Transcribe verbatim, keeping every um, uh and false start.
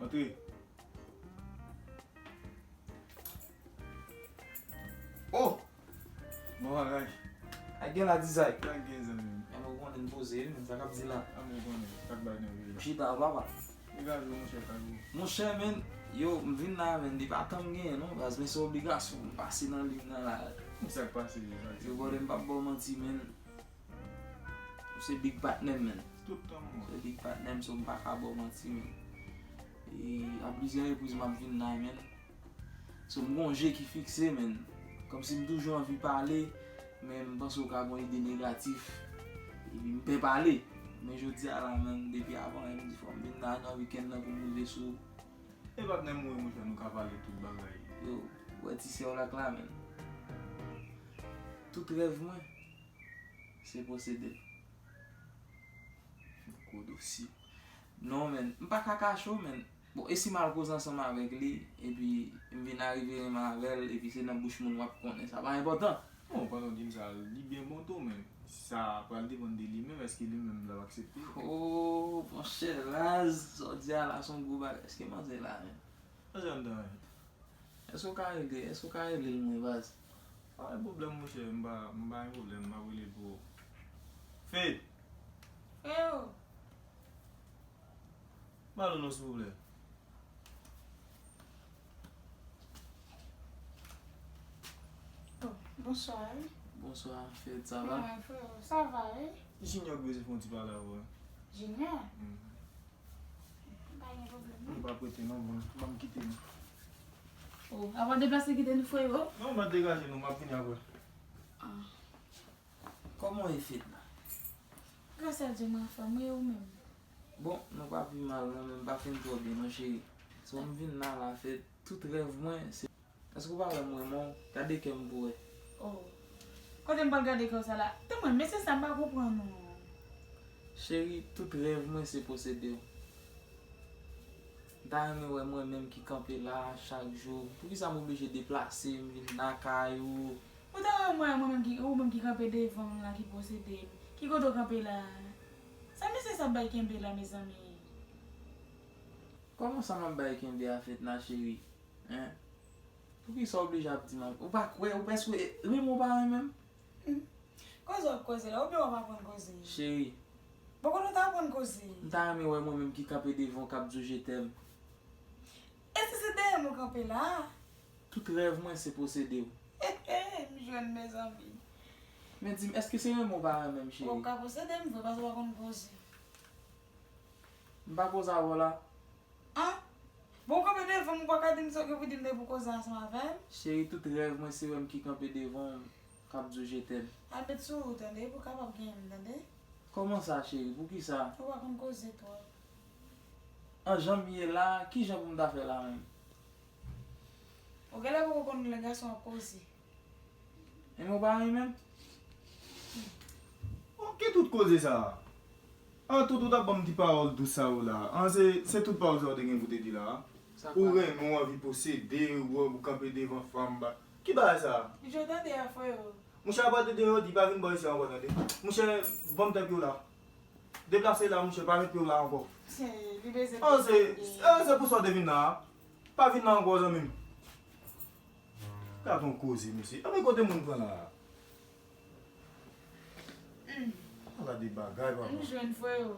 Antre. Oh! Bon bagay. A gen la dizay. Sa gen zanmi m? Mwen ou konnen m poze wi, men sa k ap di la. A mwen konnen, sa k bay nan vi la. Chita papa. Degaje w monchè, kay ou. Monchè men, yo, m vin la men, li pa tan m genyen non, baz, men se obligasyon pou m pase nan liy nan la. Sa k pase, sa k pase? Yo, brother, m p ap ba w manti men. Ou se big patnè m men. Tout tan mwen. Ou se big patnè m, so m pa ka ba w manti men. E a plizyè repriz m ap vin la men. So m gon je ki fikse men. Kòmsi m toujou anvi pale, men m panse w ka gon ide negatif. Epi m pè pale. Men jodi a la men, depi avan yè m di fò m vin la nan wikenn nan pou m rive sou. E patnè m wi monchè, nou ka pale tout bagay. Yo, ou wè ti sè w la k la men. Tout rèv mwen se posede l. Gwo dosye. Non men, m pa ka kache w men. Bon, e si m al koze ansanm avèk li, epi m vin arive renmen avè l, epi se nan bouch moun w ap konnen, sa pa enpòtan. Bon, pandan w di m sa, li byen bon tou, men sa pral depann de li menm, èske li menm l ap aksepte? Oh, monchè, Raz, sa w di a la se yon gwo bagay. Èske manzè la menm? Manzè anndan wi. Èske w ka regle, èske w ka regle l mwen, baz? Pa gen pwoblèm, monchè, m pa, m pa gen pwoblèm, m ap rele l pou ou. Fe! Freo! Ba nou non, silvouplè. Oh, bonswa, wi. Bonswa, Fed, sa va? Mwen, freo, sa va, wi. Junior bezwen fè yon ti pale avè w. Junior? Mhm. Pa gen pwoblèm, non. Nou pa prete non, bon, ban m kite nou. Oh, apa w deplase kite nou, freo? Non, m ap degaje nou, m ap vini apre. Ah. Kòman w ye, Fed la? Gras a Dye, m anfòm, wi, ou menm? Bon, nou pa pi mal non, men m pa fin twò byen non, cheri. So, m vin la, la, Fed, tout rèv mwen, se Èske w pa wè m renmen w? Gade kè m pou wè. Oh. Kote m pral gade kè w sa la? Tann mwen, mesye sa m pa konprann non. Cheri, tout rèv mwen se posede w. M ta renmen wè mwen menm ki kanpe la chak jou. Poukisa m oblije deplase, m vin lakay ou? Ou ta renmen wè mwen menm ki, ou menm ki kanpe devan m la, ki posede m. Ki kote w kanpe la? Sa mesye sa ap bay kenbe la, mezanmi? Kòman sa m ap bay kenbe a, Fedna cheri? Hein? Poukisa w oblije ap di m, ou pa kwè, ou prèske renmen w pa renmen m? Hmm. Koze w ap koze la, oubyen w ap aprann koze? Cheri. Bon, kote w ta aprann koze? M ta renmen wè mwen menm ki kanpe devan w k ap di w je t'aime. E si se dèyè m ou kanpe la? Tout rèv mwen se posede w. He he, m jwenn mezanmi. Men di m, èske se renmen w pa renmen m, cheri? Bon, w ka posede m vre, paske w pa konn koze. M pa koze avè w la. An? Bon, w kanpe devan m, ou pa ka di m sa w gen pou di m depi w koze ansanm avè m? Cheri, tout rèv mwen se wè m ki kanpe devan w k ap di w je t'aime. Al met sou ou tande, pou w kapab genyen m tande. Kòman sa, cheri? Poukisa? Ou pa konn koze twòp. An jan m ye la, kijan pou m ta fè la menm? Ou genlè poko konn lè gason ap koze. Enben w pa renmen m? Bon, ki tout koze sa a? An tout, ou t ap ban m ti pawòl dous sa yo la. An se, se tout pawòl sa yo te gen pou te di la a? Ou renmen, w anvi posede, ou, ou kanpe devan fanm ba. Ki bagay sa a? Pijo tande a freo. Monchè, apati de jodi, pa vin bò isi ankò tande. Monchè, ban m tèt yo la. Deplase la, monchè, pa met pye w la ankò. Li bezwen. An se, an se pou sa w te vin la a. Pa vin la ankò, zanmi m. Gad yon koze, mesye. Anben kote moun pran la a? Ala de bagay, papa. M jwenn freo.